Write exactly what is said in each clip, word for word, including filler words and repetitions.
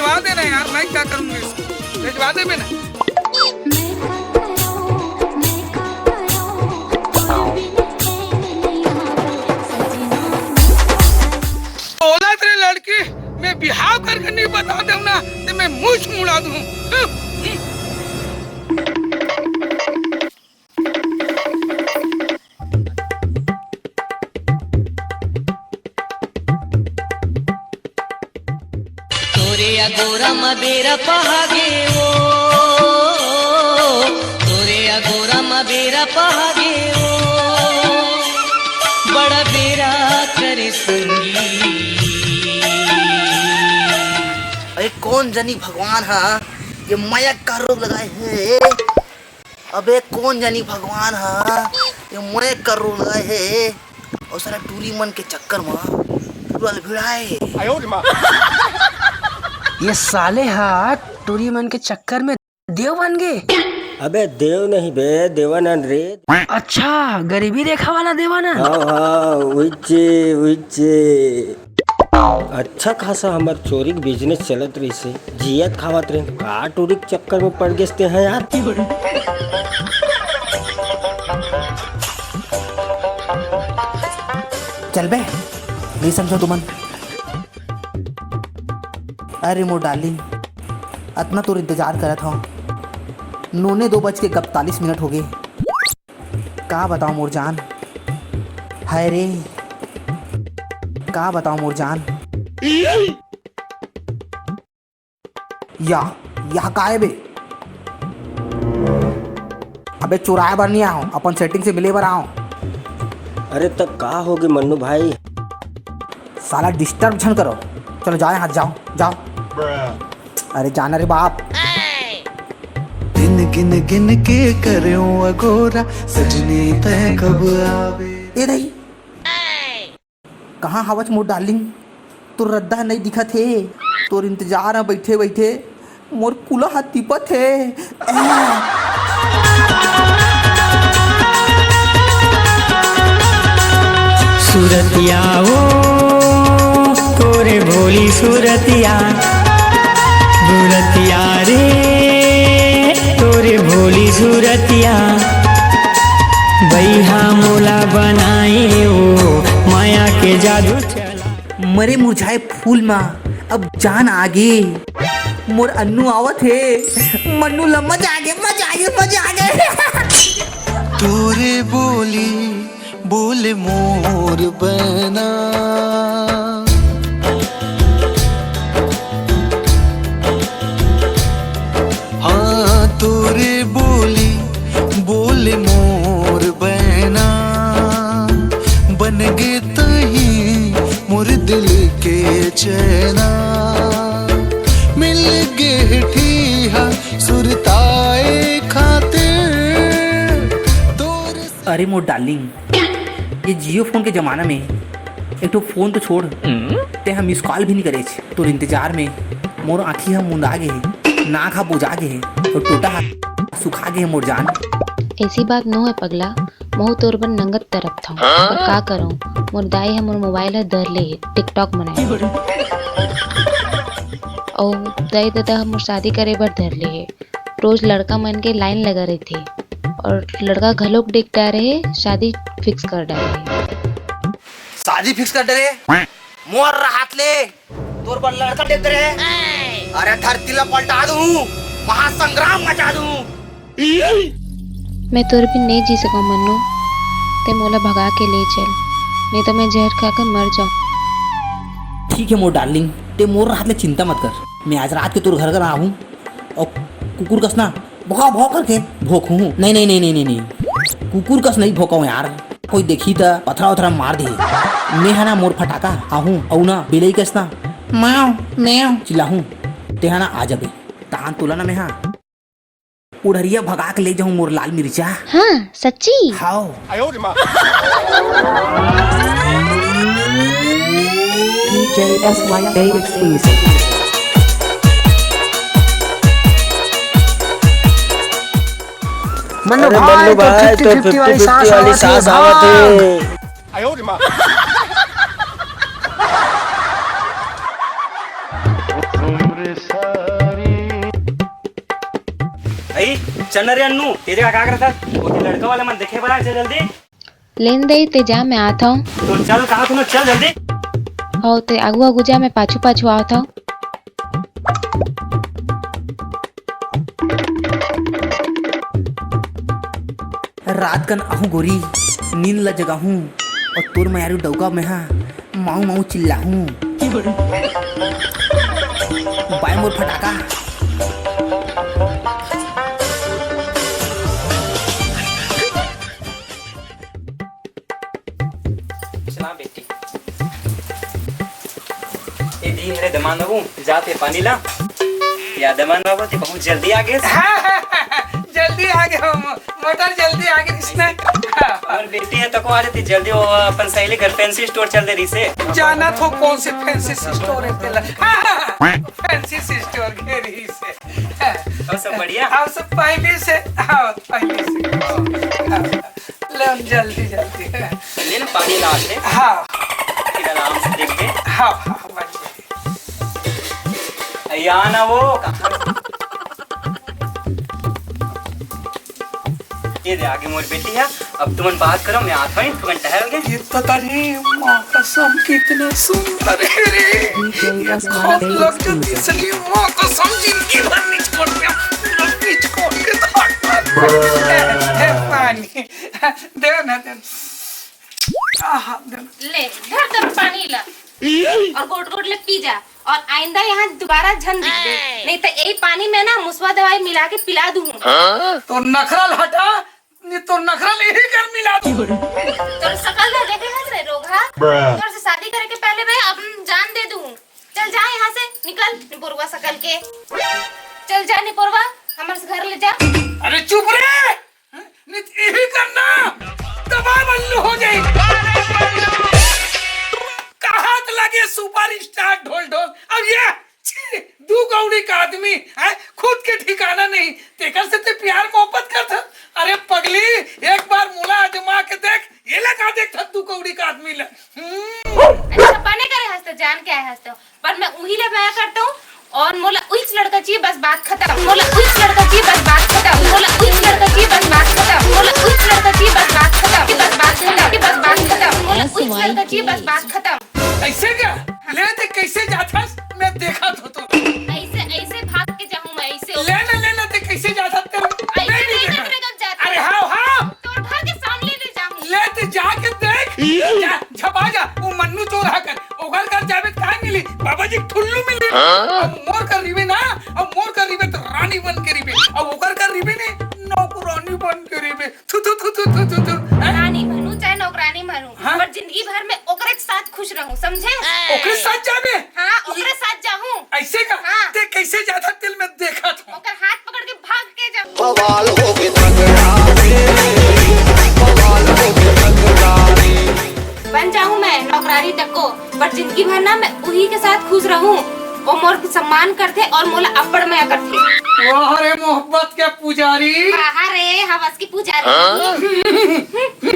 भिजवा देना यार, मैं क्या करूंगी इसको, भिजवा देबे ना। बोला तेरे लड़की, मैं बिहाव करके नहीं बता दूं ना, तो मैं मुंह मुड़ा दूं। तोरे अगोरा म बेरा पहागे ओ, तोरे अगोरा म बेरा पहागे ओ, बड़ा बेरा करे संगी। अरे कौन जनी भगवान हा ये मयक का रोग लगाए हे। अबे कौन जानी भगवान हा ये मयक का रोग लगाए हे। और साला टूरी मन के चक्कर में पूरा भिड़ाए। ये साले हा टूरी मन के चक्कर में देव बन गे। अबे देव नहीं बे, देवानंद रे। अच्छा, गरीबी रेखा वाला देवानंद। हाँ हाँ, उइचे उइचे। अच्छा खासा हमर चोरी के बिजनेस चलत रहिसे, जियत खावत रहे, का टूरी के चक्कर में पड़ गेस ते हैं यार। चल बे, नहीं समझो तुमन। अरे मोर डार्लिंग, अतना तोर इंतजार करत हव, नोने दो बज के इकतालीस मिनट हो गए। का बताओ मोर जान, हाय रे, का बताओ मोर जान। या, या काय बे? अबे चुराए बर नहीं आयो, अपन सेटिंग से मिले बर आयो। अरे तब का होगे मन्नू भाई? साला डिस्टर्ब झन करो, चलो जाओ यहाँ, जाओ, जाओ। अरे जाना रे बाप। दिन गिन गिन के करेऊं अगोरा, सजनी तय कब आवे। ए दई, कहाँ हवच मोर डार्लिंग? तोर रद्दा नइ दिखत हे। तोर इंतजार म बइठे बइठे मोर कुला ह तिपत हे। सुरतिया ओ तोरे भोली सुरतिया, सुरतिया रे तोरे भोली सुरतिया, बइहा मोला बनाए ओ माया के जादू चला। मरे मुरझाए फूल मा अब जान आगे। मोर अन्नू आवत हे। मन्नू ला मजा आगे, मजा आगे, मजा आगे। तोरे बोली बोले मोर बना। हाँ, तोरे बोली बोले मोर बना, बन गे तही मोर दिल के चैना, मिल गे ठीहा सुरताए खातिर तोर। अरे मोर डार्लिंग, ये जियो फोन के जमाना में एक ठो फोन तो छोड़, ते हम मिस कॉल भी नहीं करे। तोर इंतजार में मोर आँखी ह मुंदा गे हे, नाक ह बोजा गे हे, और टोटा ह सुखा गे हे मोर जान। ऐसी बात नो है पगला, महू तोर बर नंगत तरपथंव, पर का करंव, मोर दाई ह मोर मोबाइल ह धर ले हे TikTok बनाए बर। अउ दाई ददा ह मोर शादी करे बर धर ले हे। रोज लड़का मन के लाइन लगा रहिथे और लड़का घलोक देख डारे हे, शादी फिक्स कर डारे हे। शादी फिक्स कर डारे? मोर हाथ ले तोर बर लड़का देख डारे हे। अरे धरती ला पलटा दूं, महासंग्राम मचा दूं। मैं तोर बिन नइ जी सकंव मन्नू, ते मोला भगा के ले चल, नहीं तो मैं जहर खा के मर जाऊं। ठीक है मोर डार्लिंग, ते मोर हाथ ले चिंता मत कर, मैं आज रात के तोर घर कर आहूं और कुकुर कस ना भौं भौं करके भोंकहूं। नहीं, नहीं, नहीं, नहीं, नहीं, नहीं। कुकुर कस नहीं भोंकहूं यार। कोई देखी त पथरा उथरा मार दे। मैं हा ना मोर फटाका आहूं, अउ ना बिलई कस ना म्याऊं, म्याऊं चिल्लाहूं। ते हा ना आ जाबे। तहान तोला ना मैं हा उड़हरिया भगा के ले जाहूं मोर लाल मिर्चा। हाँ, सच्ची? हाओ। D J S Y A exclusive। Mannu अरे भाई, मन्नू तो भाई, फिफ्टी तो फिफ्टी वाली फिफ्टी सांस वाली आवत हे, सांस आवत भाग। हे। अई, चल न रे अन्नू, ये जगह का करत हस? ओती लड़का वाला मन देखे बर आ, चल जल्दी। लेन दे, ते जा, मैं आत हौं। तो चल, कहा तूने, चल जल्दी। हौ, ते आगू आगू जा, मैं पाछू पाछू आवत हौं। रात कन आहूं गोरी, नींद ल जगाहूं, अउ तोर मयारू डउका में हा माऊ माऊ चिल्लाहूं। बाय मोर फटाका। चला बेटी। ए दी मेरे दमान बाबू, जाते पानी ला। या दमान बाबू, ते बहुत जल्दी आ गए। जल्दी आ गए हो, मोटर जल्दी आ गए इसने। और बेटी है तो को आ जाती जल्दी, वो अपन सहेली घर फैंसी स्टोर चल दे रही से। जाना तो कौन से फैंसी स्टोर है तेला? फैंसी स्टोर के रही से। और सब बढ़िया? और सब पहले से, हाँ, पहले से। हाँ। ले, हम जल्दी, जल्दी। ले ना पानी ला से। हाँ। फिर आराम से देख के। हाँ, हाँ, हाँ, बन गया। या ना वो, कहाँ? ये दे, आगे मोर बेटी है। अब तुमन बात करो, मैं आता हूँ, तुमन टहल के। ये पता नहीं, माँ कसम, कितना सुंदर है रे। ये खौफ लग जाती सही, माँ कसम, जिंदगी भर नहीं छोड़ दिया, पूरा नहीं छोड़ के तो हट। हे, हे पानी, दे ना, दे। आहा, दे ना। ले, धर, धर पानी ला। और गोट गोट ले पी जा। और आइंदा यहाँ दोबारा झन दिखबे, नहीं तो यही पानी में ना मुसवा दवाई मिला के पिला दूँ। तो नखरा ल हटा, नहीं तो नखरा ल यही कर मिला दूँ। तोर सकल ला देखे हस रे रोगहा? तोर से शादी करे के पहले मैं अपन जान दे दूँ। चल जा यहाँ से, निकल निपोरवा सकल के। चल जा निपोरवा, हमर से घर ले जा। अरे चुप रे, नहीं तो यही करना, दबा बल्लू हो जाए। कहात लगे सुपरस्टार ढोल ढोल, अब ये छी, दू कौड़ी का आदमी है, खुद के ठिकाना नहीं, तेकर से ते प्यार मोहब्बत करत हस। अरे पगली, एक बार मोला आजमा के देख, ये लगा देख था दू कौड़ी का आदमी ला। हम्म। अच्छा, बने करे हस त, जान के आए हस त, पर मैं उही ले मया करता हूँ और मोला उहीच लड़का चाहिए, बस बात खत्म। मोला उहीच लड़का चाहिए, बस बात खत्म। मोला उहीच लड़का चाहिए, बस बात खत्म। मोला उहीच लड़का चाहिए, बस बात खत्म। कि बस बात खत्म, कि बस बात खत्म। मोला उहीच लड़का चाहिए, बस बात खत्म। ऐसे क्या? ले ते कैसे जाथस? मैं देखा तो, तो। ऐसे, ऐसे भाग के जाऊँ मैं, ऐसे। ले ना, ले ना, ते कैसे जाथस? तेरे ऐसे मैं भी नहीं देखा। तेरे कब जाते? अरे हाँ, हाँ। तोर घर के सामने ले जाऊँ। ले ते जाके देख। जा, झपा जा, वो मन्नू चोर हा कर। ओकर घर जाबे त काय मिली? बाबा जी ठुल्लू मिली। हाँ? अब मोर कर रिबे ना, अब मोर कर रिबे तो रानी बन के रिबे। अब ओकर कर रिबे ने, नौकरानी बन के रिबे। थु, थु, थु। हैं? रानी बनू चाहे नौकरानी बनू, हाँ? पर जिंदगी भर में ओकरे के साथ खुश रहूं, समझे? ओकरे साथ जाबे? हाँ, ओकरे साथ जाहूं। ऐसे का? हाँ। ते कैसे जाथस तेला मैं देखत हूँ। ओकर हाथ पकड़ के भाग के जाहूं। बवाल हो के तगड़ा रे, बवाल हो के तगड़ा रे। बन जाहूं मैं नौकरानी तको, पर जिंदगी भर ना मैं उही के साथ खुश रहूं। वो मोर सम्मान करथे और मोला अब्बड़ मया करथे। वाह रे मोहब्बत के पुजारी। वाह रे हवस के पुजारी। हाँ?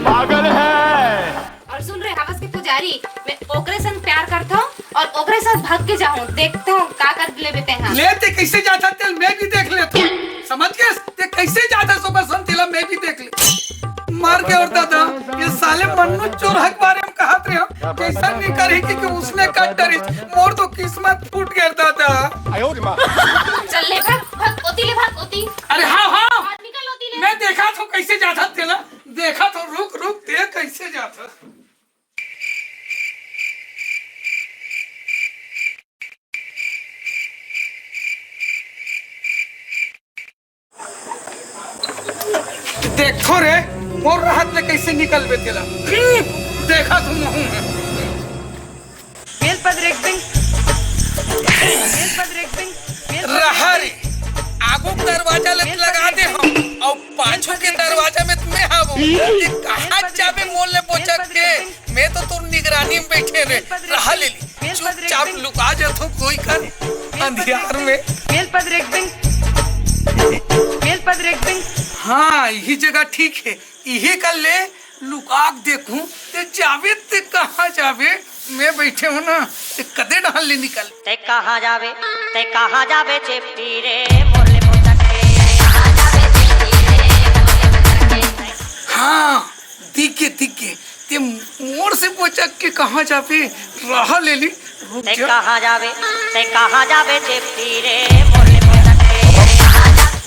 पागल है। और सुन रे हवस के पुजारी, मैं ओकरे संग प्यार करथौं और ओकरे साथ भाग के जाहूं, देखथौं का कर लेबे तेहा। ले ते कैसे जाथस तेला मैं भी देख लेथौं। समझ गेस? ते कैसे जाथस ओकर संग तेला मैं भी देख ले। मर गे और दादा, ये साले मन्नू चोरहा के बारे में कहत रहे हो, कैसा नहीं करही कि, कि उसने काट डरिस, मोर तो किस्मत फूट गे दादा। चल ले भाग, भाग, ओती ले भाग, ओती। अरे हाँ, हाँ। और निकल ओती ले। मैं देखा तो कैसे जाथस तेला, देखा तो रुक, रुक, ते कैसे जाथस। देखो रे, मोर रहत ले कैसे निकलबे तेला। हम्म, देखा तुम हूँ। मेल पद रेख बिंग। मेल पद रेख बिंग। मेल पद रेख बिंग। रहा रे, आगू के दरवाजा ले लगा दे हम, अउ पाछू के दरवाजा में तुम्हें हावो। ये कहाँ जाबे मोल ले बोचक के? मैं तो तोर निगरानी में बैठे रे। रहा ले ली। चुपचाप लुका जाथों कोई कर अंधियार में। मेल पद रेख बिंग। मेल पद रेख बिंग। हाँ, यही जगह ठीक है। यही कर ले, लुका के देखूं। ते जाबे, ते कहाँ जाबे? मैं बैठे हूँ ना, ते कदे डहान ले निकल। ते कहाँ जाबे, ते कहाँ जाबे चेपटी रे, मोर ले बोचक के। हाँ, दिख गे, दिख गे। ते मोर से बोचक के कहाँ जाबे, रहा ले ली, रुक ते जा। कहाँ जाबे, ते कहाँ जाबे चेपटी रे, मोर ले बोचक के।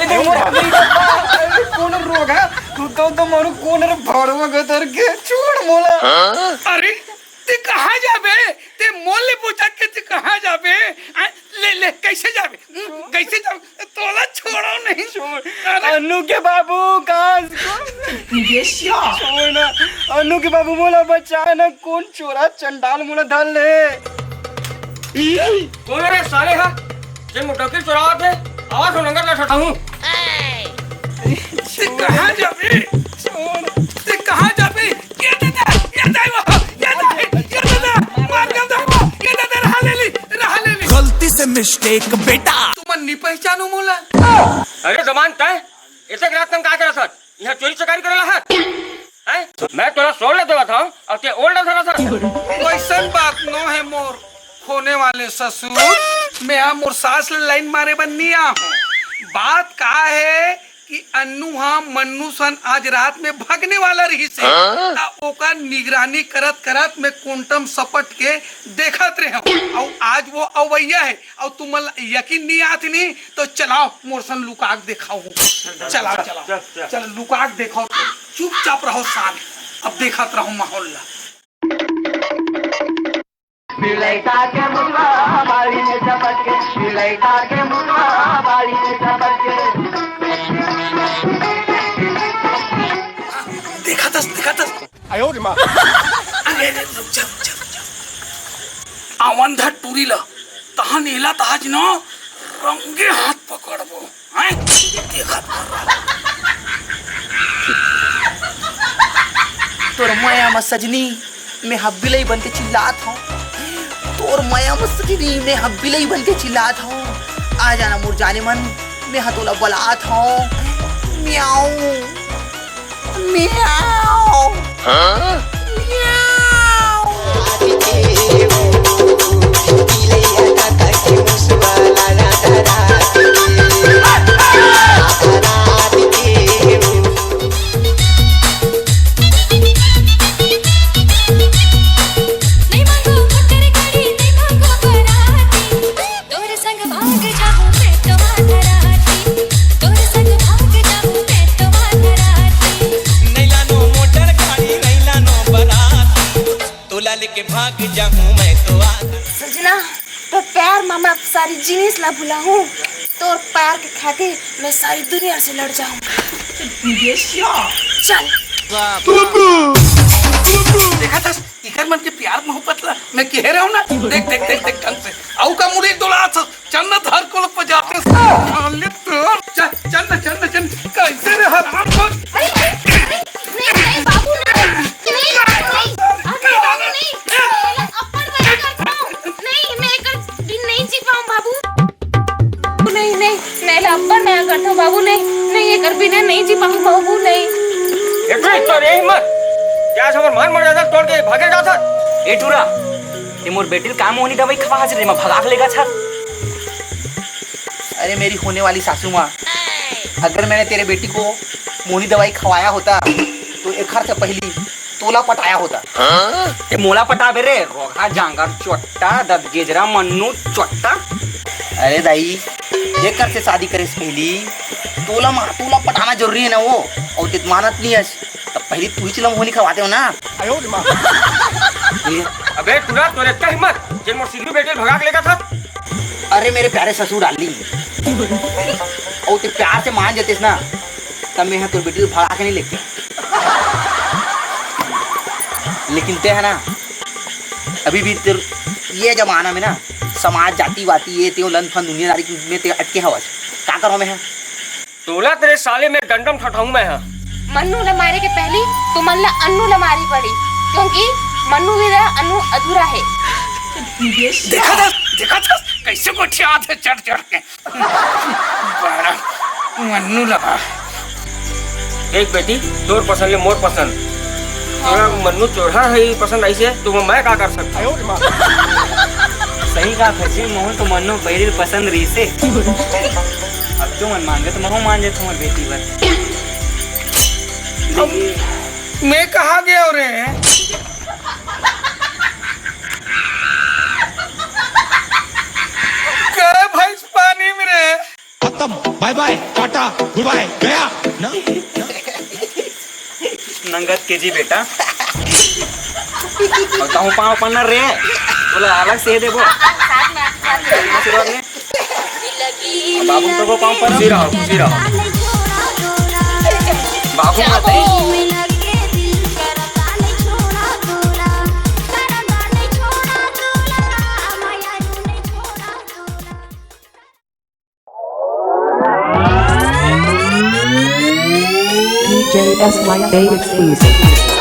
ए, देख, मोर हाथ में अरे, कौन रोग है? तू तो, तो मारू कौन रे भाड़वा गदर के, छोड़ मोला। अरे, ते कहाँ जाबे? ते मोर ले बोचक के ते कहाँ जाबे? आ, ले, ले, कैसे जाबे? हम्म, कैसे जाबे? तोला छोड़ो नहीं। छोड़। अरे। अन्नू के बाबू, कहाँ से? छोड़ ना। अन्नू के बाबू, मोला बचा ना, कौन चोरा चंडाल मोला धर ले। कौन है रे साले हा? जे मोटरसाइकिल चलावत हे, आवाज हो नंगर ला ठठाहूँ। ते कहाँ जाबे? छोड़। ते कहाँ जाबे? ये दादा, ये दाई वो, ये दाई, ये दादा, मार दे दाई वो, ये दादा, रहा ले ली, रहा ले ली। गलती से मिस्टेक बेटा। तुमन नी पहचानो मोला? अरे जवान, तैं एतक रात तक का करत हस? यहाँ चोरी चकारी करे ला हस? हैं? मैं तोला सोड़ ले देवत हूँ और ते ओल्ड धरत हस। वैसन बात नो है मोर होने वाले ससुर, मैं यहाँ मोर सास ले लाइन मारे बर नी आ हूँ। बात का है कि अन्नू हा मन्नू सन आज रात में भगने वाला रहिस हे। हाँ? त ओकर निगरानी करत करत मैं कोंटम सपट के देखत रहे हूँ। अउ आज वो अवैया है, अउ तुमन ला यकीन नहीं आत नहीं तो चलाओ मोर सन लुकाक देखाओ। चलाओ, चलाओ। चल, चल। चल, लुकाक देखाओ। चुपचाप रहो साल, अब देखत रहो माहौल ला। बिलैता के मुंडवा बाड़ी में झपक के, बिलैता के मुंडवा बाड़ी में झपक के। देखा तस, देखा तस। आयो रे माँ। अरे, अरे, रुक जा, रुक जा, रुक जा। आवन धर टूरी ला, तहन एला त आज न रंगे हाथ पकड़बो। हैं? देखत तोर मया म सजनी, मैं ह बिलई बन के चिल्लात हूँ। तोर मया म सजनी, मैं ह बिलई बन के चिल्लात हूँ। आ जाना मोर जाने मन, मैं ह तोला बलात हूँ। म्याऊ, म्याऊ। हाँ? म्याऊ। तोर संग भाग जाहूं मैं तो आधा राती, तोर संग भाग जाहूं मैं तो आधा राती। नैला नो मोटर गाड़ी, नैला नो बराती, तोला लेके भाग जाहूं मैं तो आधा। सजना, तोर प्यार मा मैं सारी जिनिस ला भुलाहूं, तोर प्यार के खातिर मैं सारी दुनिया से लड़ जाहूं। चल। देखा था इकर मन के प्यार मोहब्बत ला मैं कह रहा हूँ ना। देख, देख, देख, देख ढंग से। आऊ का मुड़ी डोला था, जन्नत हर को पजाते से। मान ले तो। चल, चल ना, चल ना, चल। कैसे रे हराम खोर? अरे, अरे, नहीं, नहीं, बाबू, नहीं। नहीं, बाबू, नहीं। अरे, बाबू, नहीं। अब्बड़ मना करता हूँ। नहीं, मैं एकर बिन नहीं जी पाऊँ, बाबू। नहीं, नहीं, मैं ला अब्बड़ मया करथंव बाबू, नहीं, नहीं, एकर बिना नहीं जी पाऊँ बाबू, नहीं। ए, तू तो रे हिम्मत, क्या समझ मार मर जाता, तोड़ के भागे जाता। ए टूरा, ये मोर बेटी ल का मोहनी दवाई खवा हस रे, मैं भगा के लेगा छा। अरे मेरी होने वाली सासू माँ, अगर मैंने तेरे बेटी को मोहनी दवाई खवाया होता, तो एक हर से पहली तोला पटाया होता। ते मोला पटाबे रे, रोगहा जांगर चोट्टा, ददगेजरा मन्नू चोट्टा। अरे दाई, जेकर से शादी करे से पहली तोला मा-, तोला पटाना जरूरी है ना वो, और ते मानत नहीं है, तब पहली तू ही चिलम होनी खवाते हो ना। ये, अबे टूरा, तोरे क्या हिम्मत, जेन मोर सिल्लू बेटी भगा के लेगा था? अरे मेरे प्यारे ससुर डाली, और ते प्यार से मान जाते ना, तब मैं यहाँ तोर बेटी को भगा के नहीं लेके। लेकिन ते है ना, अभी भी तेरे ये जमाना में ना समाज जाति वाति ये ते लंद फंद दुनियादारी में ते अटके हवस। का करो मैं है? तोला तेरे साले में डंडम ठठाऊं मैं है। मन्नू ला मारे के पहली तुमन ला अन्नू ला मारी पड़ी, क्योंकि मन्नू बिना अन्नू अधूरा है। देखा था, देखा था, कैसे गोठियात है चढ़ चढ़ के। बड़ा मन्नू लगा। देख बेटी, तोर पसंद ले मोर पसंद, तोला मन्नू चोरहा ही पसंद आइसे, तो मैं का कर सकता हूँ? सही कहा फजी, मोहन तो मन्नू पहिली पसंद रहिसे। अब तो मन मांगे तो महू मान जाता हूँ बेटी बर। मैं कहाँ गया रे? गए भैंस पानी में रे। खत्म, बाय बाय, टाटा, गुड बाय, गया ना। नंगत के जी बेटा। अउ कहूँ पाँव पन्ना रे, तोला अलग से देबो। आशीर्वाद ने। बाबू तो को पाँव पन्ना। खुशी रहो, खुशी रहो। बाबू मत। D J S Y K exclusive.